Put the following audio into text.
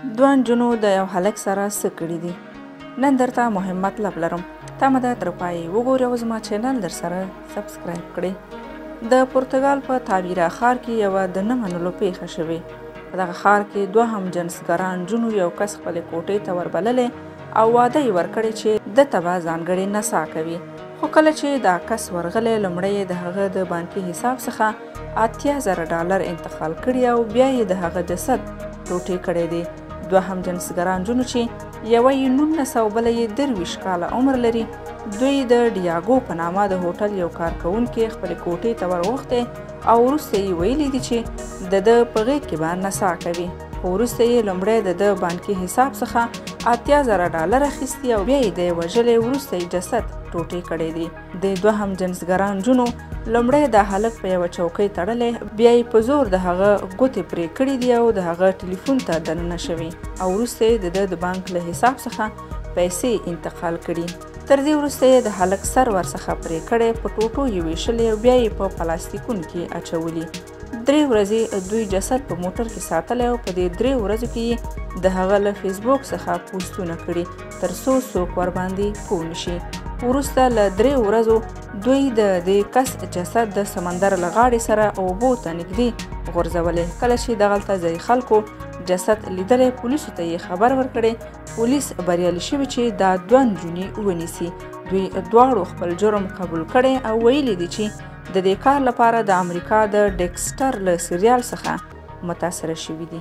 دوه نجونو د یو هلک سره څه کړي دي؟ نن درته مهم مطلب لرم، تمه ده تر پایه یې وګورئ او زما چینل در سره subscribe کړئ. د پرتګال په تاویرا ښار کې یوه د نه منلو پیښه شوې. په دغه ښار کې دوه همجنسګران نجونو یو کس خپلې کوټې ته وربللی او واده یې ورکړې چې ده ته به ځانګړې نڅا کوي. خو کله چې دا کس ورغلی، لومړی یې د هغه د بانکي حساب څخه 80,000 ډالر انتقال کړي او بیا یې د هغه جسد ټوټې کړی دی. دوه همجنسګران نجونو چې یوه یې 19 او بله یې 23 کاله عمر لري، دوی د ډیاګو په نامه د هوټل یو کارکوونکی خپلې کوټې ته ورغوښتی او وروسته یې ویلي دي چې د ده په غېږ کې به نڅا کوي. خو وروسته یې لومړی د ده بانکي حساب څخه 80,000 ډالر اخیستي او بیا یې دی وژلی، وروسته یې جسد ټوټې کړی دی. د دوه همجنسګران نجونو لومړی دا هلک په یوه چوکۍ تړلی، بیا یې په زور د هغه ګوتې پرې کړې دي او د هغه ټلیفون ته دننه شوې او وروسته یې د ده د بانک له حساب څخه پیسې انتقال کړي. تر دې وروسته یې د هلک سر ورڅخه پرې کړی، په ټوټو یې ویشلی او بیا یې په پلاستیکونو کې اچولي. 3 ورځې دوی جسد په موټر کې ساتلی او په دې 3 ورځو کې یې د هغه له فیسبوک څخه پوسټونه کړي تر څو څوک ورباندې پوه نشي. وروسته له 3 ورځو دوی د دې کس جسد د سمندر له غاړې سره اوبو ته نږدې غورځولی. کله چې دغلته ځایي خلکو جسد لیدلی، پولیسو ته یې خبر ورکړی. پولیس بریالي شوي چې دا دوه نجونې ونیسي. دوی دواړو خپل جرم قبول کړی او ویلي دي چې د دې کار لپاره د امریکا د ډیکسټر له سریال څخه متاثره شوي دي.